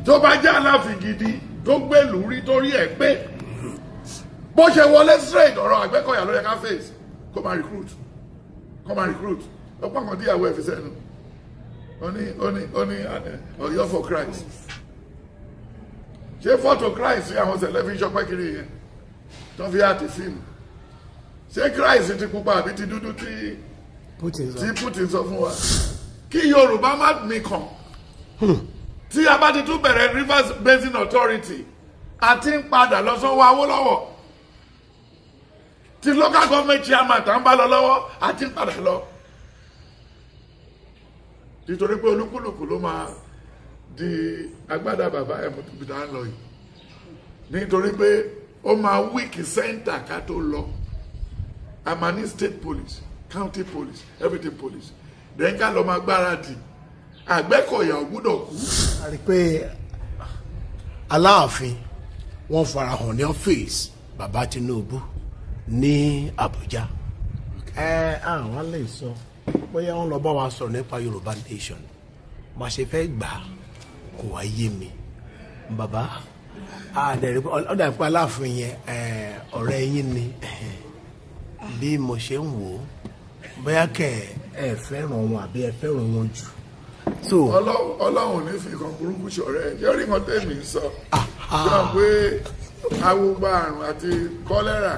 Tó bá jẹ́ Aláàfin gidi tó gbèlú rí, torí ẹ̀ pé bó ṣe wọlé straight, ọ̀rọ̀ Àgbẹ̀kọ̀yà ló yẹ ká face. Kó máa recruit, kó máa recruit. Ọ̀pọ̀ kan tíyàwó ẹ̀ fi sẹ́nu, ó ní Ọ̀yọ́ for Christ. Ṣé fọ́tò Christ àwọn sẹ̀lẹ̀ fi ń ṣọpẹ́ kiri yẹn tó fi àti fíìmù? Ṣé Christ ti pupa àbí ti dúdú tí Putin sọ? Tí Putin sọ fún wa kí Yorùbá má mikàn. Tí a bá ti tún bẹ̀rẹ̀ Rivers Basin Authority, àti ń padà lọ sọ́wọ́ Awólọ́wọ̀. Tí local government chairman tá ń bá lọ lọ́wọ́, àti ń padà lọ, nítorí pé olúkúlùkù ló máa di agbádá bàbá ẹ̀ mọ́tò bí tá ń lọ yìí, nítorí pé ó máa weak center ká tó lọ. A máa ní state police, county police, everything police. Then ká lọ máa gbáradì, Àgbẹ̀kọ̀yà ò gbúdọ̀ kú. A rí i pé Aláàfin, wọ́n farahàn ní ọ́fíìsì bàbá Tinubu ní Àbújá. Ẹ àwọn lè sọ bóyá wọ́n lọ bá wa sọ̀rọ̀ nípa Yorùbá nation. Má ṣe fẹ́ gbà á, kò wá yé mi, bàbá. Ọ̀dà pé Aláàfin yẹn, ọ̀rẹ́ yín ni. Bí mo ṣe ń wò ó, bóyá kẹ ẹ fẹ́ràn wọn àbí ẹ fẹ́ràn wọn jù so. Ọlọ́run ò ní fi nǹkan burúkú ṣọ̀rẹ́ ẹ̀. Ṣé orí nǹkan tèmi ń sọ sọ pé awogba àrùn àti kọ́lẹ́rà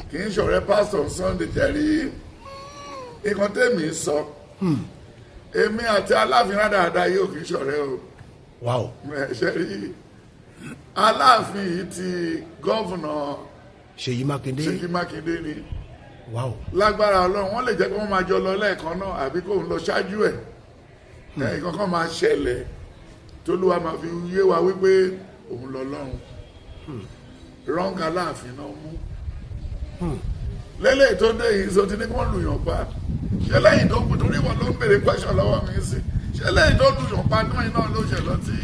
kì í ṣọ̀rẹ́ pásítọ̀ Sunday jẹ́rí? Nǹkan tèmi ń sọ, èmi àti Aláàfin rádaràda yóò kì í ṣọ̀rẹ́ o. Ṣe rí Aláàfin yìí ti governor Ṣèyí Mákindé. Ṣèyí Mákindé ni. Lágbára Ọlọ́run, wọ́n lè jẹ́ kí wọ́n máa jọ lọ lẹ́ẹ̀kan náà, àbí kóun lọ ṣáájú ẹ̀. Ẹ̀ẹ̀kan kan máa ṣẹlẹ̀ tólúwa máa fi yé wa wípé òun lọ lọ́run. Wrong Aláàfin náà mú lélẹ̀ tó dé yìí, so ti ní kí wọ́n lùyàn pa. Ṣé lẹ́yìn tó kù, torí wọn ló ń béèrè question lọ́wọ́ mi sí, ṣé lẹ́yìn tó lùyàn pa náà iná ló ṣe lọ tí,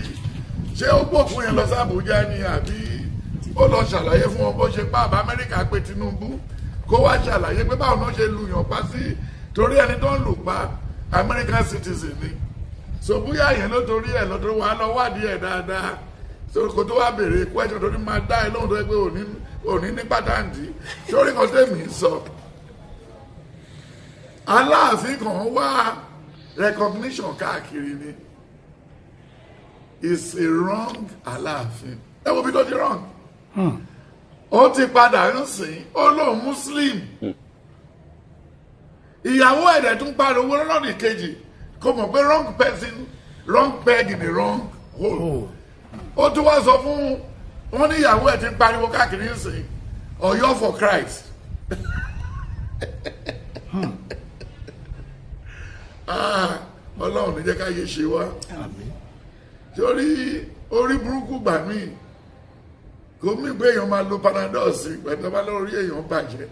ṣé ó gbókun yẹn lọ sí Àbújá ni, àbí ó lọ ṣàlàyé fún wọn bó ṣe pa? Àbá Amẹ́ríkà pé Tinubu kó wá ṣàlàyé pé báwọn náà ṣe lùyàn pa sí, torí ẹni tó ń lù pa, American citizen ni. So bóyá yẹn ló torí ẹ̀ lọ́dún wa lọ wádìí ẹ̀ dáadáa, so kò tó wá béèrè question, torí máa dá ẹ lóhùn tó yẹ pé òní ní pàtàkì. Sórí kan tèmi ń sọ, Aláàfin kan wá recognition káàkiri ni. Is a wrong Aláàfin. Ẹ wo bí tó ti wrong. Ó ti padà ń sìn, ó lóun Muslim. Ìyàwó ẹ̀dẹ̀ tún pariwo lọ́nà kejì, kò mọ̀ pé wrong person, wrong peg in the wrong hole. Ó tún wá sọ fún wọn ní ìyàwó ẹ̀ ti ń pariwo káàkiri ń sìn, Ọ̀yọ́ for Christ. Ah, Ọlọ́run ní jẹ́ ká yé ṣe wá. Torí orí burúkú gbà míì, kò mí pé èèyàn máa lo Panadol sí pẹ̀lú ọba lórí èèyàn bàjẹ́.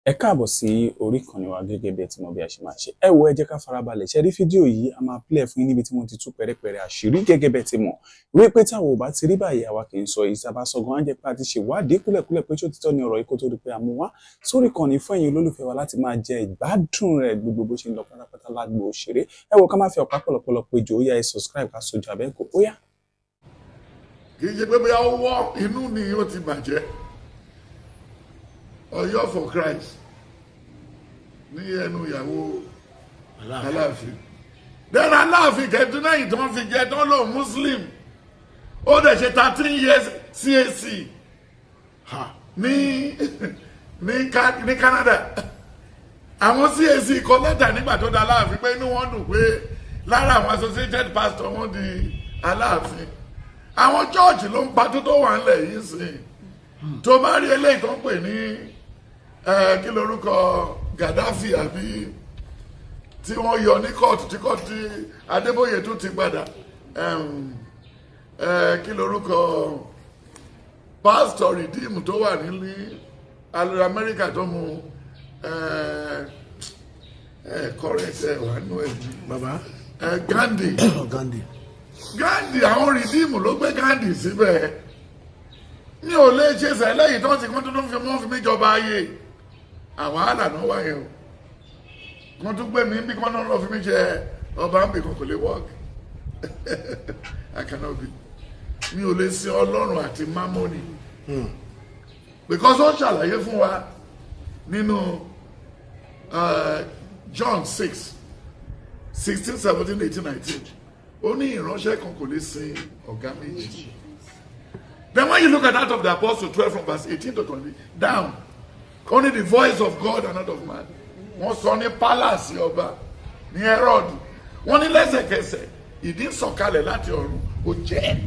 Ẹ káàbọ̀ sí orí ìkànnì wa. Gẹ́gẹ́ bí ẹ ti mọ̀ bí a ṣe máa ṣe, ẹ wo, ẹ jẹ́ ká farabalẹ̀ ṣe rí fídíò yìí. A máa play fún yín níbi tí wọ́n ti tú pẹ̀rẹ̀pẹ̀rẹ̀ àṣírí. Gẹ́gẹ́ bẹ́ẹ̀ ti mọ̀ wípé táwọn ò bá ti rí báyìí, àwa kì í sọ ìsábà sọ̀gàn. Á jẹ́ pé a ti ṣèwádìí kúlẹ̀kúlẹ̀ pé ṣó ti tọ́ ni ọ̀rọ̀ yìí, kó tó di pé a mú wá sórí ìkànnì fún ẹ̀yin olólùfẹ́ wa láti máa jẹ ìgbádùn rẹ̀, gbogbo bó ṣe ń lọ pátápátá lágbo òṣèré. Ẹ wo, ká má fi ọ̀pá pọ̀lọpọ̀lọ pé jò ó yá. Ẹ subscribe, ká sojú abẹ́kọ̀ ó yá. Kì í ṣe pé bóyá ó wọ́ inú ni ó ti bàjẹ́. Ọ̀yọ́ for Christ ní ẹnu ìyàwó Aláàfin. Then Aláàfin kẹtù náà yìí tó ń fi jẹ tó ń lò Muslim, ó dẹ̀ ṣe 13 years CAC ní Canada. Àwọn CAC kọ lẹ́tà nígbà tó da Aláàfin pé inú wọn dùn pé lára àwọn associated pastor wọn di Aláàfin. Àwọn church ló ń pa tó wà ńlẹ̀ yìí sìn. Tó bá rí eléyìí tó ń pè ní kí lorúkọ Gaddafi, àbí tí wọ́n yọ ní kóòtù, tí kóòtù tí Adébóyè tún ti padà, kí lorúkọ pásítọ̀ Redeem tó wà ní Amẹ́ríkà tó mu correct ẹ wà nù ẹ? Bàbá. Gandhi. Gandhi. Gandhi, àwọn Redeem ló gbé Gandhi síbẹ̀. Mi ò lè ṣe sẹ́lẹ̀ yìí tó ti kán tó fi mọ́ fi mí jọba ayé. Àwọn àlà náà wáyé o, kán tún gbé mi bí kán náà lọ fi mí jẹ ọba ń bì kan, kò lè work. I cannot be. Mi ò lè sin Ọlọ́run àti Mámọ́nì, because ó ṣàlàyé fún wa nínú John 6:16, 17, 18, 19. Ó ní ìránṣẹ́ kan kò lè sin ọ̀gá méjì. Then when you look at that of the Apostle 12 from verse 18 to 20 down, only the voice of God and not of man. Wọ́n sọ ní palace ọba ní Herod. Wọ́n ní lẹ́sẹ̀kẹsẹ̀ ìdí ń sọ̀kalẹ̀ láti ọ̀run, ó jẹ́.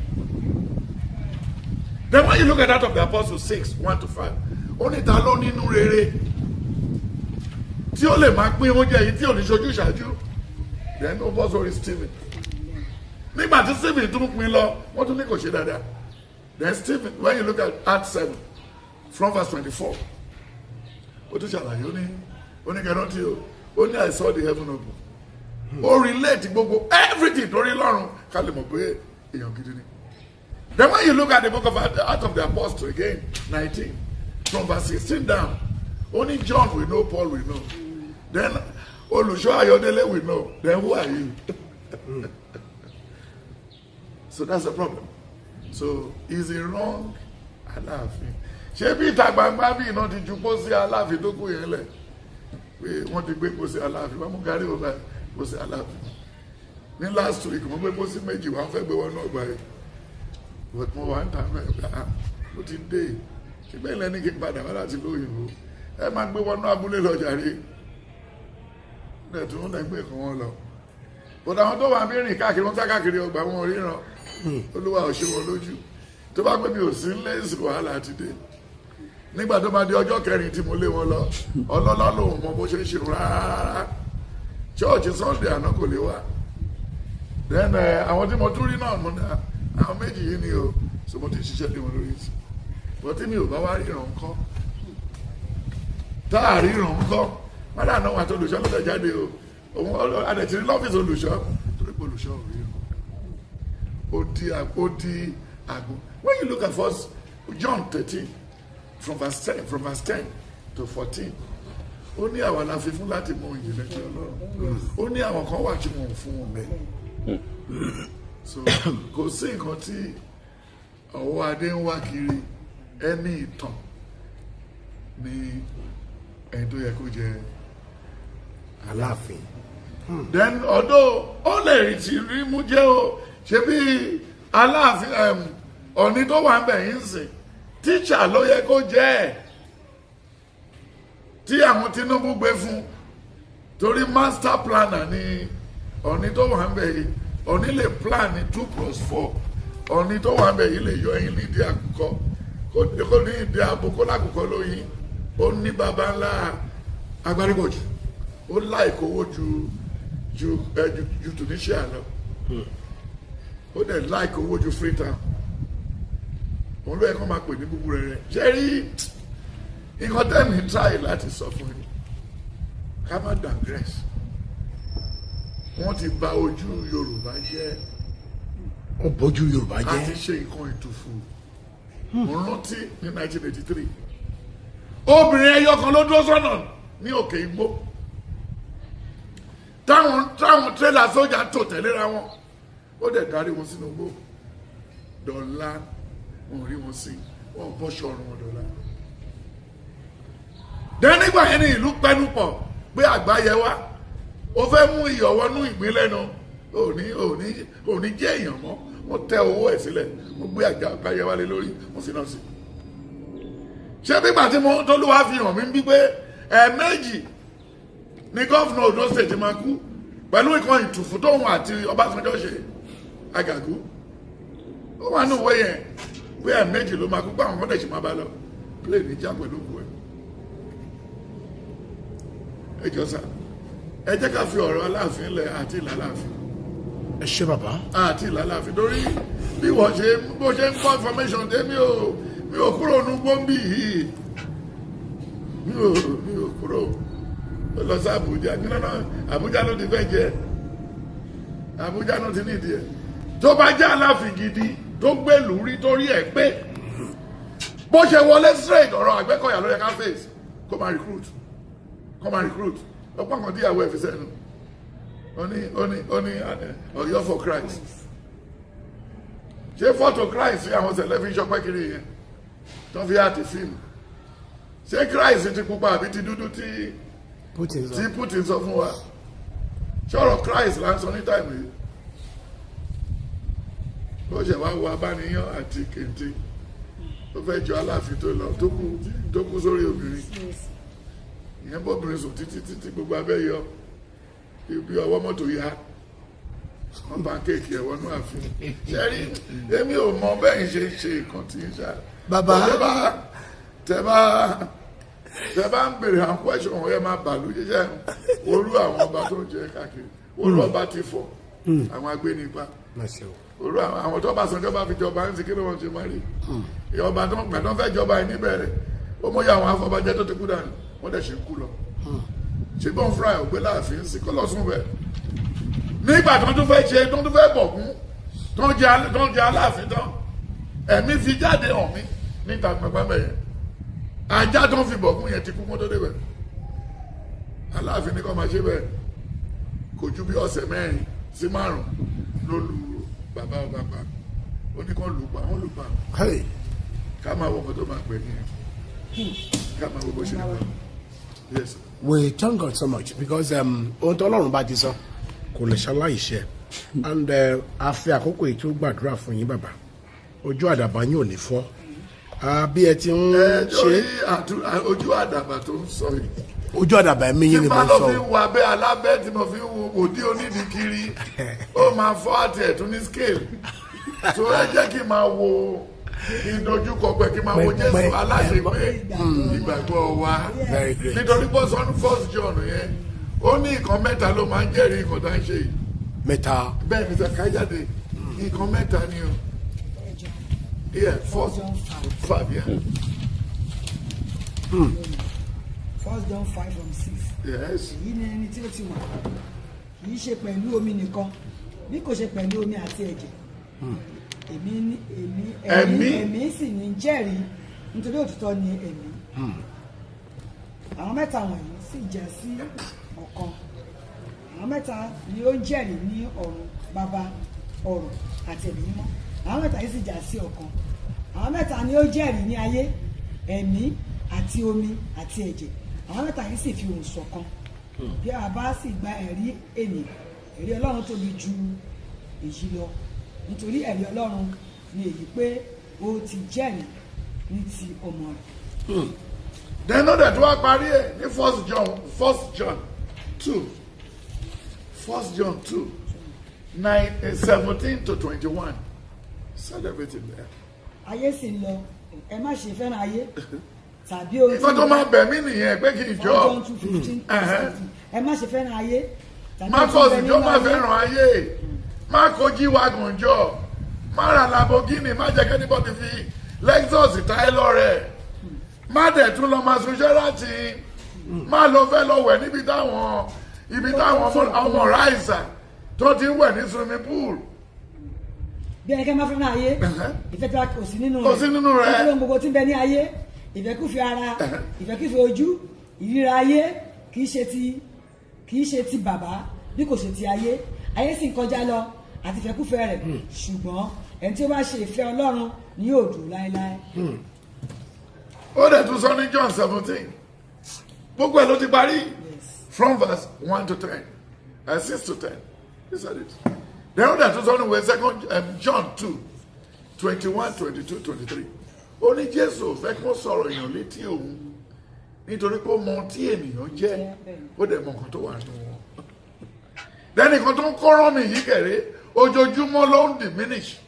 Then when you look at that of the Apostle 6, 1 to 5, ó ní ta ló nínú rere tí ó lè máa pín oúnjẹ yìí tí ò ní ṣojú ṣáájú. Then ó bọ́ sórí Stephen. Nígbà tí Stephen tún pín lọ, wọ́n tún ní kò ṣe dáadáa. Then Stephen, when you look at Acts 7, from verse 24, ó tún ṣàlàyé, ó ní kẹrántí o, ó ní, "I saw the heaven open." Ó relate gbogbo everything tó rí lọ́run ká lè mọ̀ pé èèyàn gidi ni. Then when you look at the book of Acts of the Apostle again, 19, from verse 16 down, only John we know, Paul we know. Then Olùṣọ́ Ayọ̀délé we know. Then who are you? So that's the problem. So he's a wrong Aláàfin. Ṣé bí ìta gbangba bí iná ti ju pósí Aláàfin tó kù yẹn lẹ̀, pé wọ́n ti gbé pósí Aláàfin wọ́n mú kárí òbá pósí Aláàfin. Ní last week, wọ́n gbé pósí méjì, wọ́n fẹ́ gbé wọn náà gbà yìí, but mo wà ń ta mẹ́rin, ah, ó ti dé, ṣùgbọ́n ilẹ̀ ní kí n padà wá láti lóyìnbó, ẹ máa gbé wọnú abúlé lọ jàre. Ẹ̀ tún lẹ́ gbé kan wọn lọ, but àwọn tó wà ń bí rìn káàkiri, wọ́n sá káàkiri ọgbà, wọn ríran. Olúwa ò ṣe wọn lójú. Tó bá pé mi ò sí nílé ìsìn, wàhálà ti dé. Nígbà tó bá di ọjọ́ kẹrin tí mo lé wọn lọ, ọlọ́lá lòun mọ bó ṣe ń ṣe rárá. Church Sunday àná kò lè wá. Then àwọn tí mo tún rí náà, mo ní àwọn méjì yìí ni o. So mo ti ṣiṣẹ́ lé wọn lórí sí. But tí mi ò bá wá ríran ńkọ́? Tá a ríran ńkọ́? Mádà náà wà tó olùṣọ́ lọ́dọ̀ jáde o. Òun adẹ̀tí ní lọ́fíìsì olùṣọ́, torí pé olùṣọ́ ò ríran, ó di àgùn. When you look at First John 13 from verse 10 to 14, ó ní àwa la fi fún láti mọ ìjìnlẹ̀ tí Ọlọ́run. Ó ní àwọn kan wà tí wọn ò fún wọn bẹ́ẹ̀. So kò sí nǹkan tí ọwọ́ adé ń wá kiri. Ẹni ìtàn ní ẹni tó yẹ kó jẹ Aláàfin. Then although ó lè rí ti rí mú jẹ́ o, ṣe bí Aláàfin Ọ̀ní tó wà ń bẹ̀ yín sìn, tíṣà ló yẹ kó jẹ́ ẹ̀ tí àwọn Tinubu gbé fún, torí master planner ni Ọ̀ní tó wà ń bẹ̀ yìí. Ọ̀ní lè plan ní 2 plus 4. Ọ̀ní tó wà ń bẹ̀ yìí lè yọ ẹyin nídìí àkùkọ, kó ní ìdí àbò, kó lákùkọ lóyún. Ó ní baba ńlá agbárígbòjù, ó láìkó owó ju ju ẹ ju ju Tunisia lọ. Ó dẹ̀ láìkó owó ju Freetown. Òun ló yẹ kó máa pè ní búburú rẹ̀. Ṣé rí nǹkan tẹ́mi try láti sọ fún yín? Ká má digress. Wọ́n ti bà ojú Yorùbá jẹ́. Ó bójú Yorùbá A ti jẹ́. ṣe nǹkan ìtùfù. Mo rántí ní 1983, obìnrin ẹyọ kan ló dúró sọ́nà ní òkè igbó táwọn tírélà sójà tò tẹ̀léra wọn. Ó dẹ̀ darí wọn sínú igbó. Dọ̀la wọn ò rí wọn sí, wọn ò bọ́ṣọ ọrùn wọn dọ̀la. Dẹ́ nígbà yẹn ní ìlú pẹ́nu pọ̀ pé àgbáyé wa, ó fẹ́ mú iyọ̀ wọnú ìgbín lẹ́nu, òní jẹ́ èèyàn mọ́. Wọ́n tẹ owó ẹ̀ sílẹ̀, wọ́n gbé àgbáyé wa lé lórí, wọ́n fi náà sí. Ṣé bígbà tí mo tólúwa fi hàn mí bí pé ẹ̀ẹ̀mejì ní governor Ondo State máa kú pẹ̀lú ìkan ìtùfù tóun àti Ọbásanjọ́ ṣe àgàgù, ó wà ní òwe yẹn pé ẹ̀ẹ̀mejì ló máa kú, pé àwọn kan dẹ̀ ṣì máa bá lọ plane já pẹ̀lú òkú ẹ̀. Ẹ jọ sá, ẹ jẹ́ ká fi ọ̀rọ̀ Aláàfin lẹ̀ àti ìlàláàfin. Ẹ ṣé, bàbá. Àti ìlàláàfin, torí bí wọ́n ṣe bó ṣe ń kọ́ information dé, mi ò kúrò ní gbòǹbì yìí. Mi ò kúrò. Ó lọ sí Àbújá nínú náà, Àbújá ló ti fẹ́ jẹ, Àbújá ló ti nídìí ẹ̀. Tó bá jẹ́ Aláàfin gidi tó gbèlú rí, torí ẹ̀ pé bó ṣe wọlé straight, ọ̀rọ̀ Àgbẹ̀kọ̀yà ló yẹ ká face. Kó máa recruit, kó máa recruit. Ọ̀pọ̀ nǹkan tíyàwó ẹ̀ fi sẹ́nu, ó ní Ọ̀yọ́ for Christ. Ṣé fọ́tò Christ àwọn sẹ̀lẹ̀ fi ń ṣọpẹ́ kiri yẹn tó fi àti fíìmù? Ṣé Christ ti pupa àbí ti dúdú tí Putin sọ. tí Putin sọ fún wa? Ṣọ̀rọ̀ Christ là ń sọ ní time yìí? Ó ṣe wá wo abáníyàn àti kèntè, ó fẹ́ jọ Aláàfin tó lọ, tó kú sórí obìnrin ìyẹn, bóbìnrin sùn títí títí, gbogbo abẹ́ yọ, ibi ọwọ́ mọ́tò ya, wọ́n bá kéèkì ẹ̀wọ̀n ní ààfin. Ṣẹ́rí, èmi ò mọ bẹ́ẹ̀ ṣe ń ṣe nǹkan tí ń ṣá. Bàbá. Tẹ bá ń béèrè àwọn question wọn yẹn, máa bàlú jíjẹ́ orú àwọn ọba tó ń jẹ káàkiri, orú ọba ti fọ̀, àwọn agbénipa, Má ṣe o. orú àwọn tó bá sanjọ́ bá fi jọba ń sin, kí ló wọ́n ṣe máa rí ọba tó ń gbà tó ń fẹ́ jọba yìí níbẹ̀rẹ̀? Ó mọ̀ yá àwọn afọbajẹ tó ti kú dànù, wọ́n dẹ̀ ṣe ń kú lọ. Ṣé bọ́n fúnra ẹ̀ ò gbé láàfin sí kọ́ lọ́sùn bẹ́ẹ̀ nígbà tó tún fẹ́ ṣe, tó tún fẹ́ bọ̀gún, tó ń jẹ Aláàfin tán, ẹ̀mí fi jáde hàn mí níta gbọ̀ngbọ̀n bẹ́ẹ̀ yẹn. Ajá tó ń fi bọ̀gún yẹn ti kú kó tó débẹ̀. Aláàfin ní kó máa ṣe bẹ́ẹ̀, kò ju bí ọ̀sẹ̀ 4 sí 5 ló lu bàbá ọba pa. Ó ní kó lù pa, wọ́n lù pa. Hey. Ká máa wọ ọmọ tó máa pè ní ẹ, ká máa wo bó ṣe lọ. Yes. We thank God so much because ohun tó Ọlọ́run bá ti sọ kò lè ṣaláì ṣe, and a fi àkókò yìí tó gbàdúrà fún yín, bàbá. Ojú àdàbà yín ò ní fọ́. Ah, bí ẹ ti ń Ẹ ṣe torí ojú àdàbà tó ń sọ yìí, ojú àdàbà ẹ̀mí tí yín ni mo bá ń lọ sọ fi o. ń wo abẹ́ alábẹ́ tí mo fi ń wo òdí onídìí kiri, ó máa fọ́ àti ẹ̀tún ní scale. So ẹ jẹ́ kí n máa wo, kí n dojúkọ pé kí n máa wo Pẹ́- Jésù pẹ́- aláṣepé ìgbàgbọ́ wa. Very great. Nítorí pé sọ́nù First John yẹn, ó ní nǹkan mẹ́ta ló máa ń jẹ́rìí nǹkan tá ń ṣe yìí. Mẹ́ta. Bẹ́ẹ̀ ni sẹ́ka jáde, nǹkan mẹ́ta ni o. Yeah, first five, yeah. First John 5 from 6. Yes. Èyí ni ẹni tí ó ti wà, kì í ṣe pẹ̀lú omi nìkan, bí kò ṣe pẹ̀lú omi àti ẹ̀jẹ̀. Èmi ní èmi Ẹ̀mí. Ẹ̀mí sì ní jẹ́rìí, nítorí òtítọ́ ni ẹ̀mí. Àwọn mẹ́ta wọ̀nyí sì jẹ́ sí ọ̀kan. Àwọn mẹ́ta ni ó ń jẹ́rìí ní ọ̀run: Bàbá, Ọ̀rọ̀ àti Ẹ̀mí Mímọ́. Àwọn mẹ́ta yìí sì já sí ọ̀kan. Àwọn mẹ́ta ni ó jẹ́rìí ní ayé: ẹ̀mí àti omi àti ẹ̀jẹ̀. Àwọn mẹ́ta yìí sì fi ohùn ṣọ̀kan. Bí a bá sì gba ẹ̀rí ènìyàn, ẹ̀rí Ọlọ́run tóbi ju èyí lọ, nítorí ẹ̀rí Ọlọ́run ni èyí pé ó ti jẹ́rìí ní ti ọmọ rẹ̀. Then ó dẹ̀ tó wá parí ẹ̀ ní First John 2, First John 2, 9, 17 to 21. Said everything there. Ayé sì ń lọ, ẹ má ṣe fẹ́ràn ayé tàbí ohun Nǹkan tó máa bẹ̀ mí nìyẹn pé kí n jọ. First John 2:15-17. Ẹ má ṣe fẹ́ràn ayé tàbí Má ohun tí kọ̀ ń bẹ sí jọ nínú má ayé. fẹ́ràn ayé, má kó G-Wagon jọ, má ra Lamborghini, má jẹ́ kí anybody fi Lexus ta ẹ́ lọ́rẹ̀, má dẹ̀ tún lọ máa sun Sheraton, má lọ fẹ́ lọ wẹ̀ níbi táwọn ibi táwọn ọmọ ráìsà tó ti ń wẹ̀ ní swimming pool. Bí ẹnikẹ́ni bá fẹ́ràn ayé, ìfẹ́ tí a kò sí nínú Kò sí nínú rẹ̀. Nítorí ohun gbogbo tí ń bẹ ní ayé, ìfẹ́kúfẹ̀ẹ́ ara, ìfẹ́kúfẹ̀ẹ́ ojú, ìríra ayé, kì í ṣe ti bàbá bí kò ṣe ti ayé. Ayé sì ń kọjá lọ àti ìfẹ́kúfẹ̀ẹ́ rẹ̀, ṣùgbọ́n ẹni tí ó bá ṣe ìfẹ́ Ọlọ́run ni yóò dúró láéláé. Ó dẹ̀ tún sọ ní John 17, gbogbo ẹ̀ ló ti parí from verse 1 to 10 and 6 to 10. He said it then. Ó dẹ̀ tún sọ ní ìwé second John 2, 21, 22, 23. Ó ní Jésù ò fẹ́ kí wọ́n sọ̀rọ̀ èèyàn létí òun, nítorí pé ó mọ ohun tí ènìyàn jẹ́, ó dẹ̀ mọ nǹkan tó wà nínú wọn. Lẹ́nìkan tó ń kọ́rọ́ mi yìí kẹ̀rẹ́, ojoojúmọ́ ló ń diminish,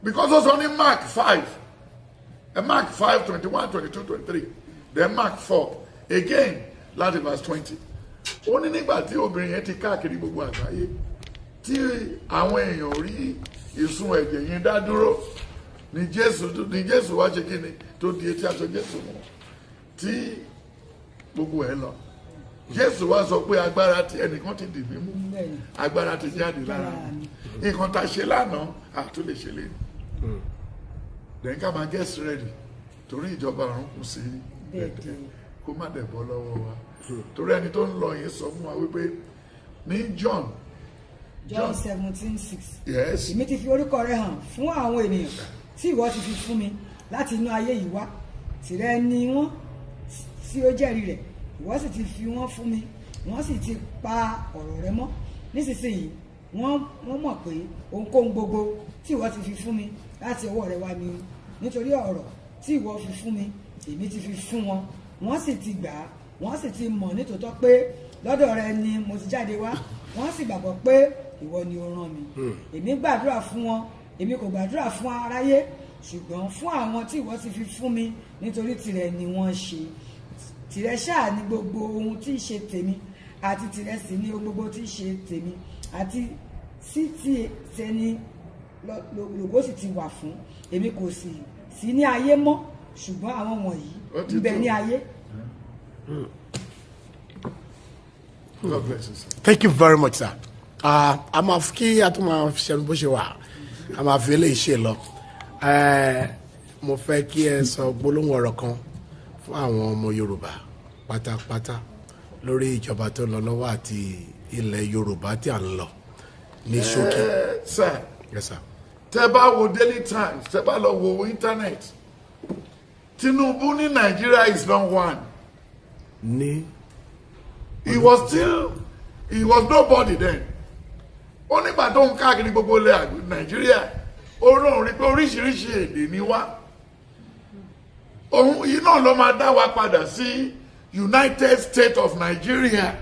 because ó sọ ní Mark 5, Mark 5, 21, 22, 23, then Mark 4 again láti verse 20. Ó ní nígbà tí obìnrin yẹn ti káàkiri gbogbo àgbáyé, tí àwọn èèyàn rí ìsun ẹ̀jẹ̀ yẹn dá dúró, ní Jésù wá ṣe kíni tó di etí aṣọ Jésù mọ́, tí gbogbo ẹ̀ lọ. Jésù wá sọ pé agbára tí ẹnìkan ti dì mí mú, agbára ti jáde lára mi. Nǹkan tá a ṣe lánàá, àtún lè ṣe lẹ́nu. Then ká máa get ready, torí ìjọba ọ̀run kù sí dẹ̀dẹ̀, kó má dẹ̀ bọ́ lọ́wọ́ wa. Torí ẹni tó ń lọ yìí sọ fún wa wípé ní John John 17:6. Yes. Èmi ti fi orúkọ rẹ hàn fún àwọn ènìyàn tí ìwọ ti fi fún mi láti inú ayé yìí wá. Tìrẹ ni wọ́n tí ó jẹ́rìí rẹ̀, ìwọ sì ti fi wọ́n fún mi, wọ́n sì ti pa ọ̀rọ̀ rẹ mọ́. Nísinsìnyí wọ́n mọ̀ pé ohunkóhun gbogbo tí ìwọ ti fi fún mi láti ọwọ́ rẹ wá ni, nítorí ọ̀rọ̀ tí ìwọ fi fún mi èmi ti fi fún wọn, wọ́n sì ti gbà á, wọ́n sì ti mọ̀ nítòótọ́ pé lọ́dọ̀ rẹ ni mo ti jáde wá, wọ́n sì gbàgbọ́ pé ìwọ ni ó rán mi. Èmi gbàdúrà fún wọn, èmi kò gbàdúrà fún aráyé, ṣùgbọ́n fún àwọn tí ìwọ ti fi fún mi, nítorí tìrẹ ni wọ́n ṣe. Tìrẹ ṣáà ni gbogbo ohun tí í ṣe tèmi, àti tìrẹ sì ni ohun gbogbo tí í ṣe tèmi, àti sí ti tẹni lògó sì ti wà fún. Èmi kò sì sí ní ayé mọ́, ṣùgbọ́n àwọn wọ̀nyí Ó ti ń bẹ tó. ní ayé. God bless you, sir. Thank you very much, sir. A máa kí a tún máa ṣẹnu bó ṣe wà, a máa fi eléyìí ṣe lọ. Mo fẹ́ kí ẹ sọ gbólóhùn ọ̀rọ̀ kan fún àwọn ọmọ Yorùbá pátápátá lórí ìjọba tó ń lọ lọ́wọ́ àti ilẹ̀ Yorùbá tí à ń lọ ní ṣókí. Sir, Yes, sir. tẹ́ bá wo Daily Times, tẹ́ bá lọ wo internet, Tinubu ní Nigeria is not one. Ní He was nobody then. Ó nígbà tó ń káàkiri gbogbo ilẹ̀ Nàìjíríà, ó rọrùn rí pé oríṣiríṣi èdè ni wá. Òun yìí náà ló máa dá wa padà sí United States of Nigeria,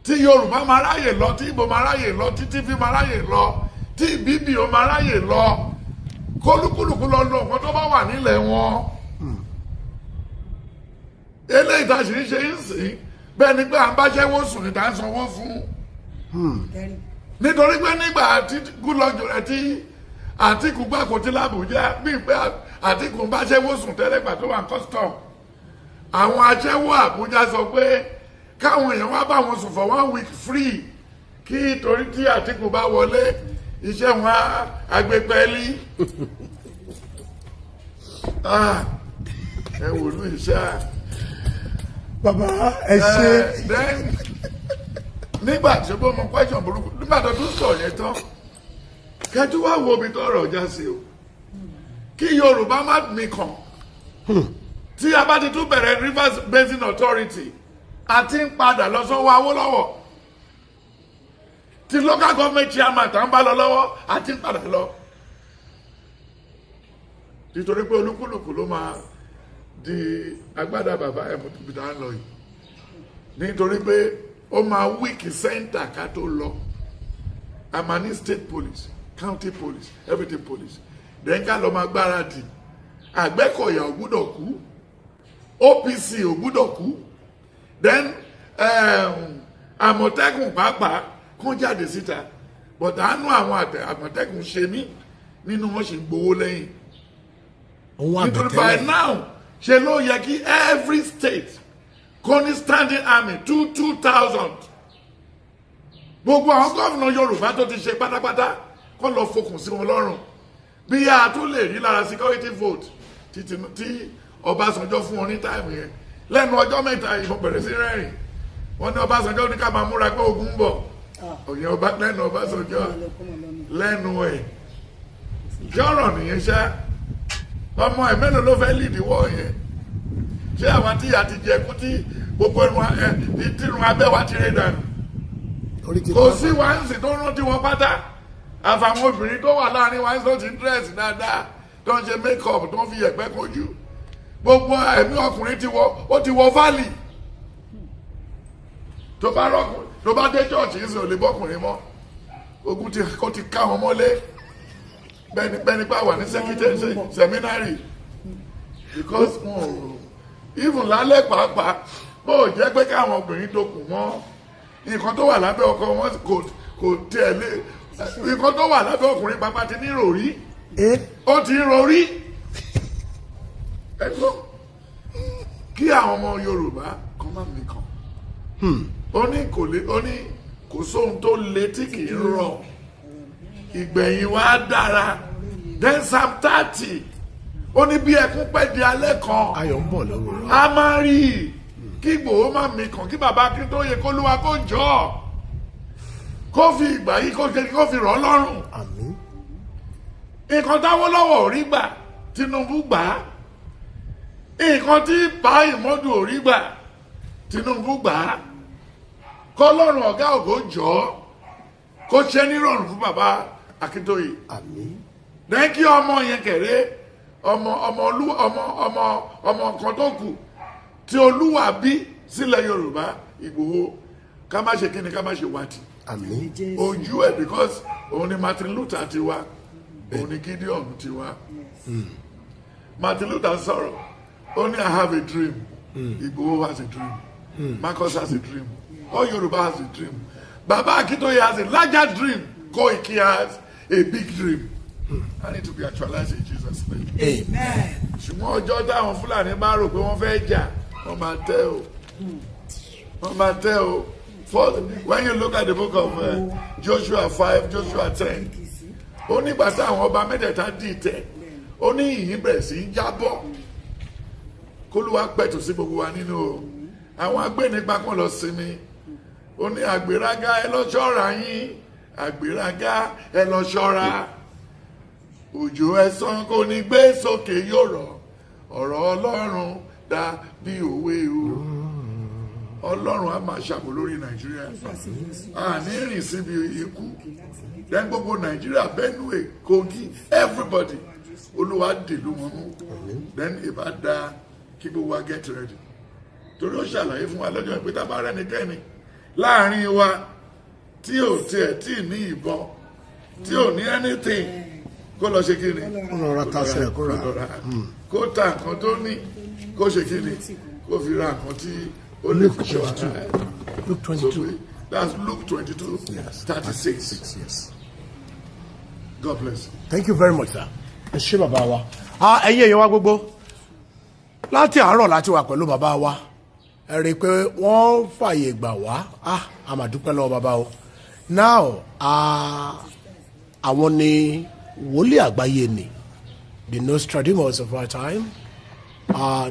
tí Yorùbá máa ráyè lọ, tí Ìgbò máa ráyè lọ, tí Tífì máa ráyè lọ, tí Ìbíbí ó máa ráyè lọ, kólúkúlùkù lọ lọ nǹkan tó bá wà nílẹ̀ wọn. Eléyìí tá a sì ń ṣe ń sìn bẹ́ẹ̀ ni pé à ń báṣẹ́wó sùn ní tá à ń sanwó fún, nítorí pé nígbà tí Goodluck tí Àtìkù gbàgbó tí l'Àbújá, bíi pé Àtìkù ń báṣẹ́wó sùn tẹ́lẹ̀ gbà tó wà ní custom, àwọn aṣẹ́wó Àbújá sọ pé káwọn èèyàn wá bá wọn sùn for one week free, kí torí tí Àtìkù bá wọlé, iṣẹ́ wọn á gbé pẹ́ẹ́lí. Ah, ẹ wò ló iṣẹ́. Bàbá, ẹ ṣe. Then nígbà tí ó mọ question burúkú, nígbà tó tún sọ yẹn tán, kẹtù wá wo ibi tó ọ̀rọ̀ já sí o, kí Yorùbá má mi kàn. Tí a bá ti tún bẹ̀rẹ̀ Rivers Basin Authority, àti ń padà lọ sọ́wọ́ Awólọ́wọ̀, tí local government chairman tá ń bá lọ lọ́wọ́, àti ń padà lọ, nítorí pé olúkúlùkù ló máa di agbádá bàbá ẹ̀ mú tóbi tá ń lọ yìí, nítorí pé ó máa weak center ká tó lọ. A máa ní state police, county police, everything police. Then ká lọ máa gbáradì. Àgbẹ̀kọ̀yà ò gbúdọ̀ kú, OPC ò gbúdọ̀ kú, then Àmọ̀tẹ́kùn pàápàá kún jáde síta. But àánú àwọn Àmọ̀tẹ́kùn ṣe mí nínú wọn ṣe ń gbowó lẹ́yìn, Òun nítorí by àbẹ̀tẹ́lẹ̀. now ṣe ló yẹ kí every state kó ní standing army two two thousand. Gbogbo àwọn gómìnà Yorùbá tó ti ṣe pátápátá, kó lọ fokùn sí wọn lọ́rùn, bí a tún lè rí lára security vote tí Ọbásanjọ́ fún wọn ní time yẹn. Lẹ́nu ọjọ́ 3 yìí, mo bẹ̀rẹ̀ sí rẹ́rìn. Wọ́n ní Ọbásanjọ́ ní ká máa múra pé ogun ń bọ̀. Òyìn ọba lẹ́nu Ọbásanjọ́ lẹ́nu ẹ̀ jọ́rọ̀ nìyẹn ṣá. Ọmọ ẹ̀ mélòó ló fẹ́ lead wọ́ yẹn? Ṣé àwọn tí ìyà ti jẹ kú, tí gbogbo irun ẹ tírun abẹ́ wa ti rí dànù? Orí ti Kò tán. sí wáǹsì tó rántí wọn pátá, àfàwọn obìnrin tó wà láàrin wáǹsì tó ti dress dáadáa, tó ń ṣe make up, tó ń fi yẹ̀pẹ̀ kojú. Gbogbo ẹ̀mí ọkùnrin ti wọ, ó ti wọ valley. Tó bá rọkùn, tó bá dé church yìí, sì ò lè bọ́kùnrin mọ́. Ogun ti kó ti ká wọn mọ́lé, bẹ́ẹ̀ni bá wà ní secretary seminary, because wọn ò even lálẹ́ pàápàá, bó o jẹ́ pé káwọn obìnrin tó kù mọ́ nǹkan tó wà lábẹ́ ọkọ wọn, kò tiẹ̀ lé nǹkan tó wà lábẹ́ ọkùnrin pàápàá ti ní ròrí. Ó ti ń rorí. Ẹgbọ́n, kí àwọn ọmọ Yorùbá kan má mi kàn. Ó ní kò lè, ó ní kò sóhun tó le tí kì í rọ̀, ìgbẹ̀yìn wa dára. Then Psalm 30, ó ní bí ẹkún pẹ́ di alẹ́ kan, Ayọ̀ ń bọ̀ lówùúrọ̀. a máa rí i. Kí Ìgbòho má mi kàn, kí bàbá Akíntóyè kó lúwa kó jọ. Kó fi ìgbà yìí kó ṣe kó fi rọ̀ ọ́ lọ́rùn. Àmín. Nǹkan táwọ́lọ́wọ̀ ò rí gbà, Tinubu gbà á. Nǹkan tí bá ìmọ́dù ò rí gbà, Tinubu gbà á. Kọ́lọ́run ọ̀gá ògo jọ̀ọ́ kó ṣe nírọ̀rùn fún bàbá Akíntóyè. Àmín. Then kí ọmọ yẹn kẹ̀rẹ́, ọmọ ọmọ olú ọmọ ọmọ ọmọ kan tó kù tí Olúwa bí sílẹ̀ Yorùbá, Ìgbòho, ká má ṣe kíni, ká má ṣe wádìí Àmín. Ojú ẹ̀, because òun ni Martin Luther ti wá, òun ni Gideon ti wá. Martin Luther sọ̀rọ̀, ó ní, "I have a dream." Ìgbòho has a dream. Marcus has a dream. All Yorùbá has a dream. Baba Akintoye has a larger dream. Koiki has a big dream and it will be actualized in Jesus' name. Amen. Ṣùgbọ́n ọjọ́ táwọn Fúlàní bá rò pé wọ́n fẹ́ jà, wọ́n máa tẹ́ o, wọ́n máa tẹ́ o. For when you look at the book of Joshua 5, Joshua 10, ó nígbà táwọn ọba mẹ́tẹ̀ẹ̀ta dìtẹ̀, ó ní yìnyín bẹ̀rẹ̀ sí í jábọ́. Kólúwa pẹ̀tù sí gbogbo wa nínú o. Àwọn agbénipa kan lọ sinmi. Ó ní, "Àgbéraga, ẹ lọ ṣọ́ra yín. Àgbéraga, ẹ lọ ṣọ́ra. Òjò ẹ̀san kò ní gbé sókè yóò rọ̀. Ọ̀rọ̀ Ọlọ́run dà bí òwe o." Ọlọ́run á máa ṣàbò lórí Nàìjíríà. Àní rìn síbi ikú. Then gbogbo Nàìjíríà, Benue, Kogi, everybody, Olúwa dìlú wọn mú. Then ìbá da kí gbogbo wa get ready, torí ó ṣàlàyé fún wa lọ́jọ́ ìpè, tá a bá rẹ́nikẹ́ni láàrin wa tí ò tiẹ̀ tí ì ní ìbọn, tí ò ní anything, kó lọ ṣe kí ni? Kó lọ ra tasẹ̀, kó rà. Kó lọ rà. Kó ta nǹkan tó ní, kó ṣe kí ni? Kó fi ra nǹkan tí ó lè fi ṣọ́ ara ẹ̀. Luke 22. So that's Luke 22, 36. Six, yes. God bless you. Thank you very much, sir. Ẹ ṣé, bàbá wa. Ah, ẹ̀yin èèyàn wa gbogbo, láti àárọ̀ láti wà pẹ̀lú bàbá wa. Ẹ rí i pé wọ́n fààyè gbà wá. Ah, a máa dúpẹ́ lọ́wọ́ bàbá o. Now, ah, àwọn ni wòlíì àgbáyé ni, the Nostradamus of our time,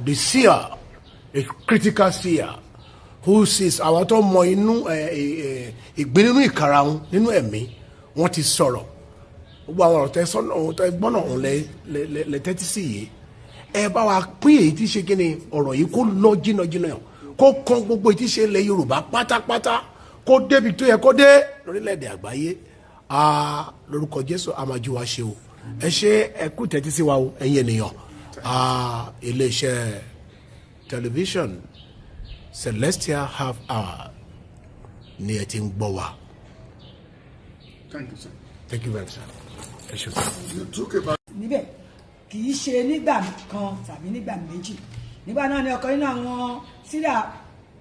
the seer, the critical seer who sees, àwọn tó mọ inú ẹ ẹ ìgbín nínú ìkarahun nínú ẹ̀mí. Wọ́n ti sọ̀rọ̀. Gbogbo àwọn ọ̀rọ̀ tẹ sọ́nà ohun tẹ gbọ́nà òun lẹ lẹ lẹ tẹ́tí sí yìí. Ẹ bá wa pín èyí tí ṣe kí ni ọ̀rọ̀ yìí kó lọ jìnnàjìnnà, kó kan gbogbo èyí tí ṣe ilẹ̀ Yorùbá pátápátá, kó débi tó yẹ kó dé lórílẹ̀‐èdè àgbáyé. Ah, lórúkọ Jésù, a máa jú wa ṣe o. Ẹ ṣe, ẹ kú tẹ́tí sí wa o, ẹ̀yin ènìyàn. Ah, iléeṣẹ́ tẹlifíṣọ̀n Celestial Half Hour ni ẹ ti ń gbọ́ wa. Thank you, sir. Thank you very much, sir. Ẹ ṣe, sir. You took about Níbẹ̀ kì í ṣe nígbà kan tàbí nígbà méjì. Nígbà náà ni ọ̀kan nínú àwọn Síríà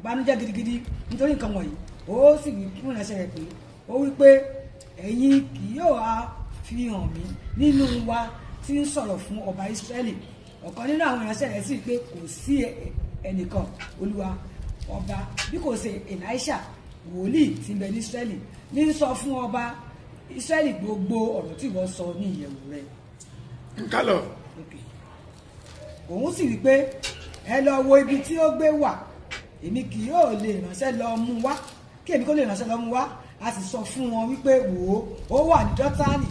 banújẹ́ gidigidi nítorí nǹkan wọ̀nyí. Ó sì wí fún ìránṣẹ́ rẹ̀ pé, ó wí pé, "Ẹ̀yin kì yóò ha fi hàn mí nínú wa tí ń sọ̀rọ̀ fún ọba Ísírẹ́lì?" Ọ̀kan nínú àwọn ìránṣẹ́ rẹ̀ sì wí pé, "Kò sí ẹnìkan, olúwa ọba, bí kò ṣe Èlíṣà wòlíì tí ń bẹ ní Ísírẹ́lì ní ń sọ fún ọba Ísírẹ́lì gbogbo ọ̀rọ̀ tí ìwọ sọ ní ìyẹ̀wù rẹ̀." Nkálọ̀. Okay. Òun sì wí pé, "Ẹ lọ wo ibi tí ó gbé wà, èmi kì yóò lè ránṣẹ́ lọ mú wá, kí èmi kó lè ránṣẹ́ lọ mú wá." A sì sọ fún wọn wípé, "Wò ó, ó wà ní Dọ́tánì."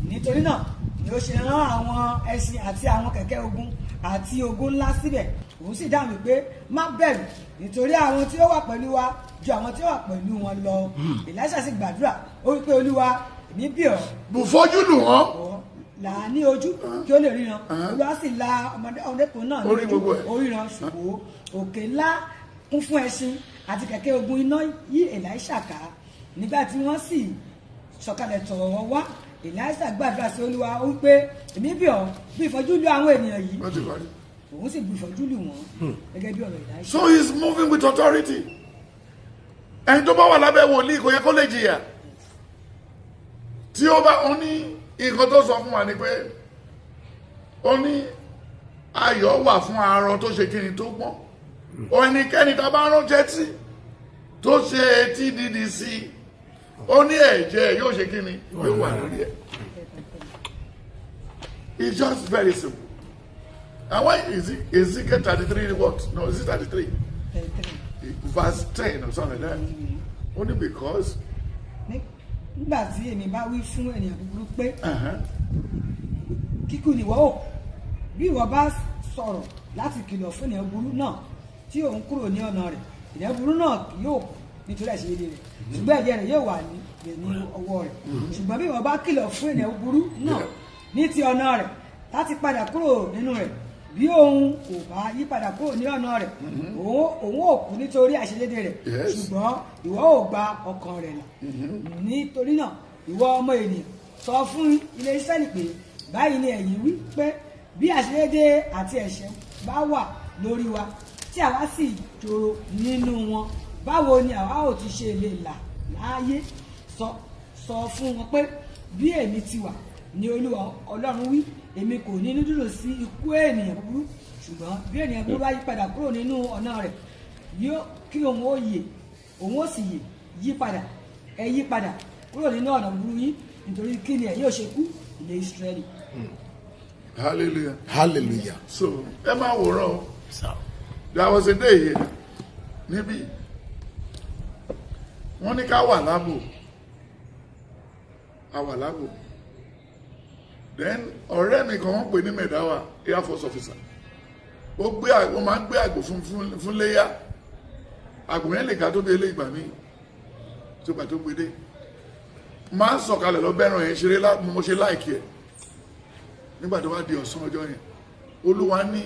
Nítorí náà ni ó ṣe rán àwọn ẹṣin àti àwọn kẹ̀kẹ́ ogun àti ogun ńlá síbẹ̀. Òun sì dáhùn wípé, "Má bẹ̀rù, nítorí àwọn tí ó wà pẹ̀lú wa ju àwọn tí ó wà pẹ̀lú wọn lọ." Èlíṣà sì gbàdúrà, ó wípé, "Olúwa, èmi bẹ̀ ọ́, Bùfọ́jú lù wọ́n. ọ́ là á ní ojú kí ó lè ríran." Olúwa sì la ọmọdékùnrin náà ní Ó rí ojú, gbogbo ẹ̀. ó ríran, ṣùgbọ́n òkè ńlá kún fún ẹṣin àti kẹ̀kẹ́ ogun iná yí Èlíṣà ká. Nígbà tí wọ́n sì sọ̀kalẹ̀ tọ̀ ọ́ wá, Èlíṣà gbàdúrà sí Olúwa, ó wípé, "Èmi bẹ̀ ọ́, bu ìfọ́jú lu àwọn ènìyàn yìí." Wọ́n ti parí. Òun sì bu ìfọ́jú lù wọ́n gẹ́gẹ́ bí ọ̀rọ̀ Èlíṣà. So he's moving with authority. Ẹni tó bá wà lábẹ́ wòlíì kò yẹ kó lè jìyà. Tí ó bá ó ní nǹkan tó sọ fún wa ni pé ó ní ayọ̀ wà fún arọ tó ṣe kíni, tó gbọ́n. Ẹnikẹ́ni tá a bá ránṣẹ́ tí tó ṣe etí dídí sí, ó ní ẹ̀jẹ̀ yóò ṣe kíni, yóò wà lórí ẹ̀. It's just very simple. And why is it Ezekiel 33 what? No, is it 33? Verse 10 or something like that. Only because Ní Nígbà tí èmi bá wí fún ènìyàn búburú pé, kíkú ni ìwọ ó kú, bí ìwọ bá sọ̀rọ̀ láti kìlọ̀ fún ènìyàn búburú náà tí òun kúrò ní ọ̀nà rẹ̀, ènìyàn búburú náà kì yóò kú nítorí àìṣedéédé rẹ̀, ṣùgbọ́n ẹ̀jẹ̀ rẹ̀ yóò wà ní ọwọ́ rẹ̀. Ṣùgbọ́n bí ìwọ bá kìlọ̀ fún ènìyàn búburú náà ní ti ọ̀nà rẹ̀ láti padà kúrò nínú rẹ̀, bí òun kò bá yí padà kúrò ní ọ̀nà rẹ̀, òun ò kú nítorí àìṣedéédé rẹ̀, ṣùgbọ́n ìwọ ò gba ọkàn rẹ̀ là. Nítorí náà, ìwọ ọmọ ènìyàn, sọ fún ilé Ísírẹ́lì pé, báyìí ni ẹ̀yin wí pé, bí àìṣedéédé àti ẹ̀ṣẹ̀ bá wà lórí wa, tí àwa sì jòrò nínú wọn, báwo ni àwa ò ti ṣe lè là láàyè? Sọ fún wọn pé, bí èmi ti wà ní Olúwa Ọlọ́run wí, èmi kò ní inú dídùn sí ikú ènìyàn búburú, ṣùgbọ́n bí ènìyàn búburú bá yí padà kúrò nínú ọ̀nà rẹ̀, yóò kí òun ó yè, òun ó sì yè. Yí padà, ẹ yí padà kúrò nínú ọ̀nà búburú yín, nítorí kí ni ẹ yóò ṣe kú, ilé Ísírẹ́lì? Hallelujah. Hallelujah. So ẹ máa wòran o. Sir. There was a day here níbí, wọ́n ní ká wà láàbò, a wà láàbò. Then ọ̀rẹ́ mi kan, wọ́n pè ní Mẹ̀dáwà, air force officer, ó gbé ó máa ń gbé àgbò fún léyà. Àgbò yẹn lè ká tó bí eléyìí gbà míì tó gbà tó gbé dé, máa ń sọ̀kalẹ̀ lọ bẹ́ràn yẹn ṣeré. Mo ṣe like ẹ̀. Nígbà tó wá di ọ̀sán ọjọ́ yẹn, Olúwa ní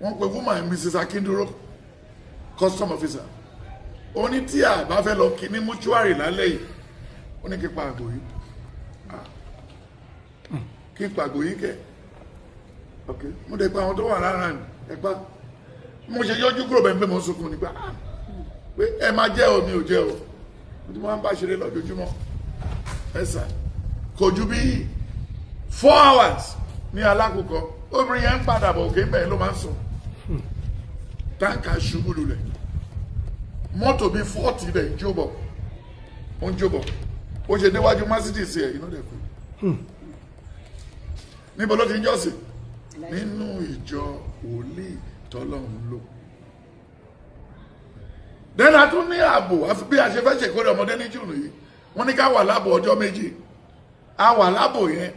wọ́n pe woman, Mrs Akinduro, custom officer. Ó ní tí a bá fẹ́ lọ kí ní mortuary lálẹ́ yìí, ó ní kí n pa àgbò yìí. Ah. Kí n pa àgbò yìí kẹ̀? Ok, mo dẹ̀ pa àwọn tó wà lára ní ẹ pa. Mo ṣe yọjú kúrò bẹ́ẹ̀ pé mo ń sunkún nígbà pé ẹ máa jẹ́ o, mi ò jẹ́ o. Mo ti máa ń bá ṣeré lọ́jọ́júmọ́. Ẹ sà, kò ju bí 4 hours ní alákòókò, obìnrin yẹn ń padà bọ̀, òkè bẹ́ẹ̀ ló máa ń sùn, tanker ṣubú lulẹ̀, mọ́tò bíi 40 rẹ̀ ń jó bọ̀, ó ń jó bọ̀. Ó ṣe déwájú Mercedes ẹ̀, iná dẹ̀ kú. Níbo ló ti ń jọ́sìn? Nínú ìjọ wòlíì tọ́lọ́run lò. Then a tún ní ààbò. Àfi bí a ṣe fẹ́ ṣèkórè ọmọdé ní June yìí, wọ́n ní ká wà láàbò ọjọ́ 2. A wà láàbò yẹn.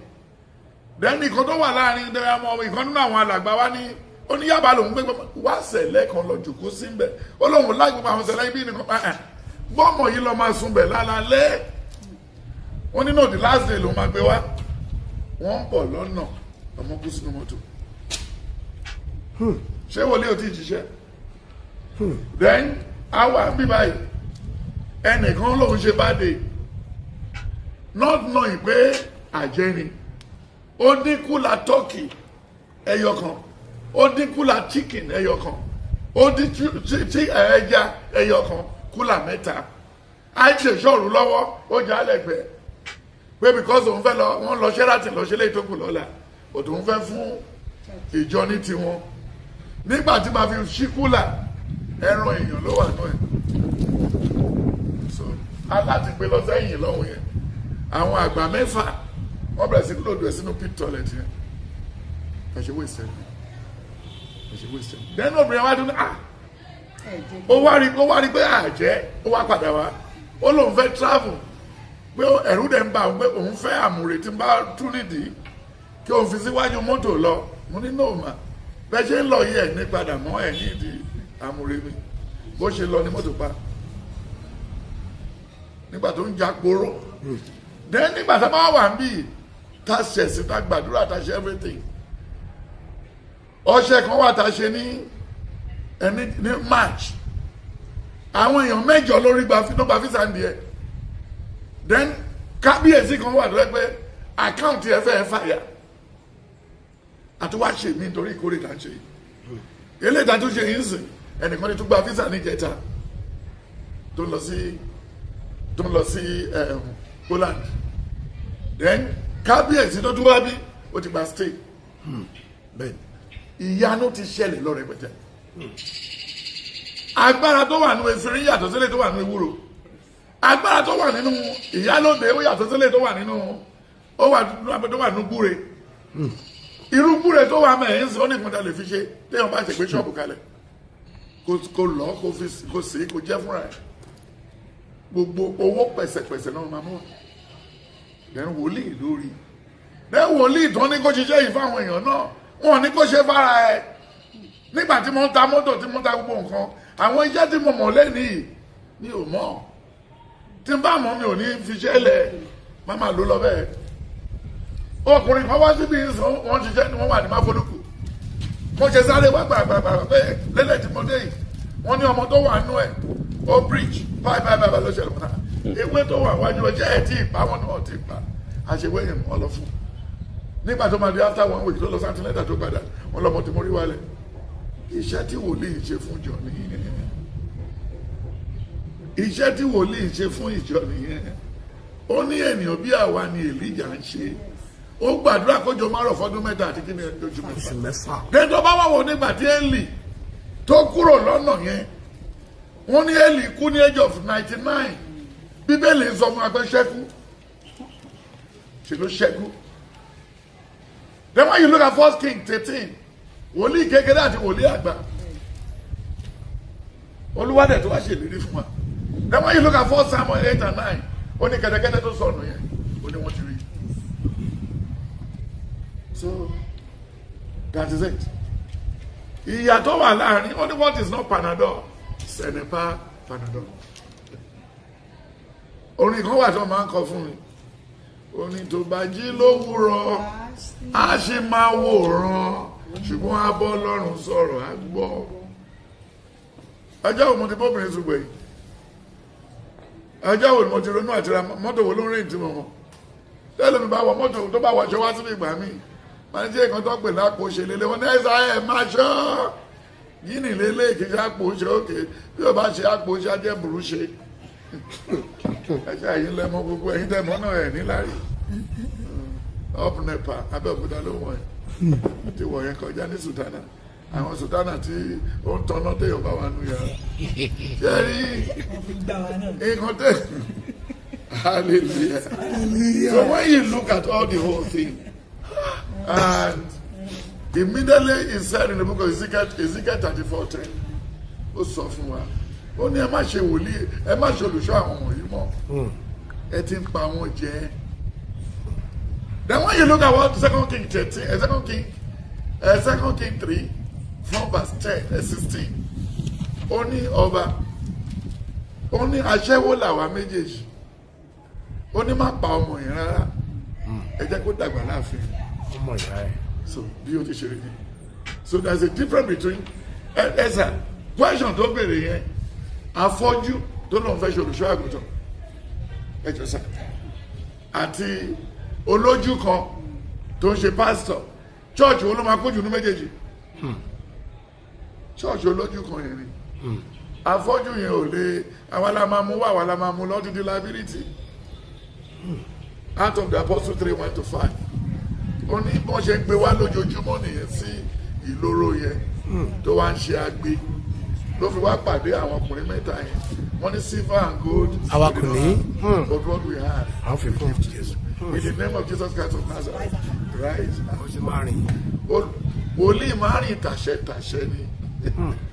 Then ìkan tó wà láàrin ọmọ ìkan nínú àwọn alàgbà wa ní ó ní Yaba lòun gbé wá sẹ̀lẹ̀ kan lọ jòkó sí ń bẹ̀. Ó lóun láì gbogbo àwọn sẹ̀lẹ̀ ibi nìkan bọ́ọ̀mọ̀ yìí lọ máa sùn bẹ̀ lálálẹ́. Wọ́n ní no, the last day lòun máa gbé wá. Wọ́n ń bọ̀ lọ́nà, ọmọ kú sínú mọ́tò. Ṣé wòlíì ò tí ì ṣiṣẹ́? Then àwa bí báyìí, ẹnìkan lòun ṣe birthday, not knowing pé àjẹ́ ni. Ó dín cooler turkey ẹyọ kan, ó dín cooler chicken ẹyọ kan, ó dín ẹja ẹyọ kan, cooler mẹ́ta. Àìṣe ìṣòro lọ́wọ́, ó jẹ́ àlẹ́gbẹ̀ẹ́ pé because òun fẹ́ lọ, wọ́n lọ Sheraton lọ ṣe léyìí tó kù lọ́la, òtún fẹ́ fún ìjọ ní tiwọn. Nígbà tí màá fi ṣí cooler, ẹran èèyàn ló wà náà ẹ̀. So aláti gbé lọ sẹ́yìn lọ́hùn yẹn, àwọn àgbà mẹ́fà, wọ́n bẹ̀rẹ̀ sí load ẹ̀ sínú pit toilet yẹn. Ẹ ṣe waste ẹ̀, ẹ ṣe waste ẹ̀. Then obìnrin wa dún ní, ah, ó wá rí pé àjẹ́. Ó wá padà wá, ó lóun fẹ́ travel, pé ẹ̀rù dẹ̀ ń bà òun, pé òun fẹ́ àmùrè tí ń bá tún nídìí kí òun fi síwájú mọ́tò lọ. Mo ní no mà, bẹ́ẹ̀ ṣe ń lọ yìí, ẹ̀ ní padà mọ́ ẹ̀ ní ìdí àmùrè mi. Bó ṣe lọ ní mọ́tò pa nígbà tó ń ja poró. Then nígbà tá a bá wà ń bì, tá a ṣẹ̀sìn, tá a gbàdúrà, tá a ṣe everything, ọṣẹ kan wà tá a ṣe ní ẹni ní March, àwọn èèyàn mẹ́jọ lórí gba ló gba visa ń di ẹ. Then kábíyèsí kan wà tó yẹ pé account ẹ fẹ́ fàyà, àti wá ṣe mí nítorí ìkórè tá a ń ṣe yìí. Eléyìí tá a tún ṣe yìí ń sìn, ẹnìkan ní tún gba visa níjẹta tó ń lọ sí Poland. Then kábíyèsí tó tún wá bí, ó ti gba stay. Bẹ́ẹ̀. Ìyanu ti ṣẹlẹ̀ lọ rẹpẹtẹ. Agbára tó wà nínú efirin yàtọ̀ sílẹ̀ tó wà nínú ewúro. Agbára tó wà nínú ìyálòde ó yàtọ̀ sílẹ̀ tó wà nínú ó wà tó wà nínú gbúre. Irú gbúre tó wà mẹ́rin sí, ó ní nǹkan tá a lè fi ṣe téèyàn bá ṣe gbé ṣọ́ọ̀bù kalẹ̀, kó lọ, kó fi kó sè é, kó jẹ́ fúnra ẹ̀. Gbogbo owó pẹ̀sẹ̀pẹ̀sẹ̀ náà máa mú wa. Then wòlíì lórí, then wòlíì tó ní kó ṣiṣẹ́ yìí fáwọn èèyàn náà, wọn ní kó ṣe fara ẹ. Nígbà tí mo ń ta mọ́tò, tí mo ń ta gbogbo nǹkan, àwọn iṣẹ́ tí mo mọ̀ lẹ́nu yìí mi ò mọ̀. Tí n bá mọ̀, mi ò ní fi iṣẹ́ lẹ̀, má máa lò lọ bẹ́ẹ̀. Ọkùnrin kan wá síbi ìsìn, wọ́n ṣiṣẹ́ ni wọ́n wà ní Máfolúkù. Mo ṣe sáré wá gbàgbàgbà pé lélẹ̀ tí mo dé yìí, wọ́n ní ọmọ tó wà nú ẹ̀ ó breech, báyìí báyìí báyìí ló ṣẹlẹ̀. Mọ́ta ewé tó wà wájú ọjọ́ ẹ̀ tí ì pa wọn náà tí ì pa àṣewé yẹn mọ́ lọ fún. Nígbà tó máa di after one week tó lọ antenatal, tó padà, wọn lọmọ tí mo rí wálẹ̀. Iṣẹ́ tí wòlíì ṣe fún ìjọ nìyẹn. Iṣẹ́ tí wòlíì ṣe fún ìjọ nìyẹn. Ó ní ènìyàn bí àwa ni Èlíjà ń ṣe. Ó gbàdúrà kójò má rọ̀ fọ́dún 3 àti kí ni, oṣù 6. Oṣù 6. Dẹ́tọ́ bá wà wọ nígbà tí Élì tó kúrò lọ́nà yẹn, wọ́n ní Élì kú ní age of 99. Bíbélì sọ fún wa pé ṣẹ́kú ṣe ló ṣẹ́kú. Then when you look at First King 13, wòlíì kékeré àti wòlíì àgbà, Olúwadẹ̀ tó wá ṣèlérí fún wa. Then when you look at First Samuel 8 and 9, ó ní kẹ́tẹ́kẹ́tẹ́ tó sọnù yẹn, ó ní wọ́n ti rí. So that is it. Ìyàtọ̀ wà láàrin ó ní what is not Panadol ce n'est pas Panadol. Orin kan wà tí wọ́n máa ń kọ fún mi. Orin tó bá jí lówùrọ̀, a ṣe máa wòran, ṣùgbọ́n a bọ́ lọ́rùn sọ̀rọ̀, a gbọ́. Ọjọ́ wo mo ti bóbìnrin sùn gbẹ̀yìn? Ọjọ́ wo ni mo ti ronú àti ra mọ́tò? Wo ló ń rìn tí mo mọ̀ tẹ́lẹ̀ mi bá wọ mọ́tò tó bá wọṣọ wá síbi ìgbà míì, máa ní ṣe nǹkan tó pè lápò ṣe lélẹ̀. Wọn ní ẹ̀sà ẹ̀ máa ṣọ́ yìí lélẹ̀, kì í ṣe àpò ṣe òkè. Bí o bá ṣe àpò ṣe, ajẹ́ burú ṣe. Ẹ̀ṣẹ̀ ẹ̀yin lẹ́mọ gbogbo ẹ̀yin tẹ̀mọ́ náà ẹ̀ níláàrí. Up NEPA, Abẹ́òkúta ló wọ̀ ẹ́ àti wọ̀ yẹn kọjá ní Sùtánà, àwọn sùtánà tí ó ń tọ́nà téèyàn bá wà nù yàrá ṣe rí. Wọ́n fi gbà wá náà. Nǹkan tẹ̀, hallelujah. So when you look at all the whole thing, and immediately he said in the book of Ezekiel, Ezekiel 34:10, ó sọ fún wa, ó ní ẹ má ṣe wòlíì, ẹ má ṣe olùṣọ́ àwọn wọ̀nyí mọ́, ẹ ti ń pa wọ́n jẹ. Then when you look at what Second King 13, Second King 3 from verse 10, 16, ó ní ọba, ó ní aṣẹ́wó làwa méjèèjì, ó ní má pa ọmọ yẹn rárá, ẹ jẹ́ kó dàgbà láàfin. Ọmọ ìyá ẹ. So bí o ti ṣe rí ni. So there is a difference between ẹ ẹ sà, question tó béèrè yẹn, afọ́jú tó lóun fẹ́ ṣe olùṣọ́ àgùntàn, ẹ jọ sà, àti olójú kan tó ń ṣe pásítọ̀, church wo ló máa kójú ní méjèèjì? Church olójú kan yẹn ni. Afọ́jú yẹn ò lè. Àwa la máa mú wá, àwa la máa mú lọ dídí liability. Out of the Apostle 3:1 to 5, ó ní bọ́n ṣe ń gbé wá lójoojúmọ́ nìyẹn sí ìloro yẹn tó wá ń ṣe agbe, ló fi wá pàdé àwọn ọkùnrin mẹ́ta yẹn. Wọ́n ní silver and gold Àwa kò ní. but what we have, Àwọn fi fún Jésù. in the name of Jesus Christ of Nazareth, rise. Ó sì máa rìn. Wòlíì máa rìn tàṣẹ tàṣẹ ni.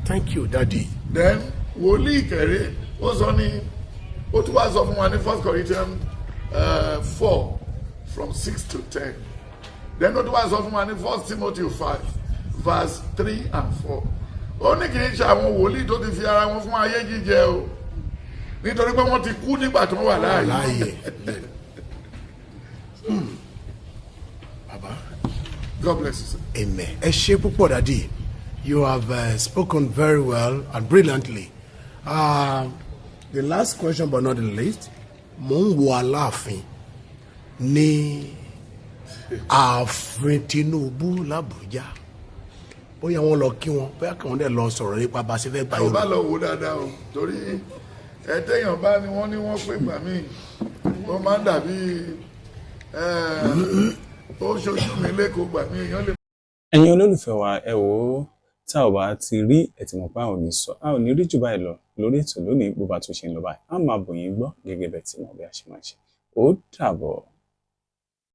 Thank you, Daddy. Then wòlíì kẹrẹ, ó sọ ní, ó tún wá sọ fún wa ní First Corinthians 4 from 6 to 10. Then ó tún wá sọ fún wa ní First Timothy 5 verse 3 and 4, ó ní kì í ṣe àwọn wòlíì tó ti fi ara wọn fún ayé jíjẹ o, nítorí pé wọ́n ti kú nígbà tí wọ́n wà láàyè. Láàyè. Baba. God bless you, sir. Amen. Ẹ ṣé púpọ̀, Daddy. You have spoken very well and brilliantly. The last question but not the least, mo ń wo Aláàfin ní ààfin Tinubu l'Abuja. Bóyá wọ́n lọ kí wọn, bóyá kí wọ́n dẹ̀ lọ sọ̀rọ̀ nípa bá a ṣe fẹ́ gba Àwọn bá Yorùbá. lọ wò dáadáa o, torí ẹ téèyàn bá ní wọ́n ní wọ́n pè gbà míì, ó máa ń dàbí ẹ, ó ṣojú mi lẹ́kọ̀ọ́ gbà míì, èèyàn lè Ẹ̀yin olólùfẹ́ wa, ẹ wò ó, tá ò bá ti rí ẹ ti mọ̀ pé a ò ní sọ, a ò ní rí jù báyìí lọ lórí ètò lónìí. Bó bá tún ṣe ń lọ báyìí, a máa bò yín gbọ́ gẹ́gẹ́ bẹ́ẹ̀ tí mọ̀ bí a ṣe máa ṣe. Ó dàbọ̀.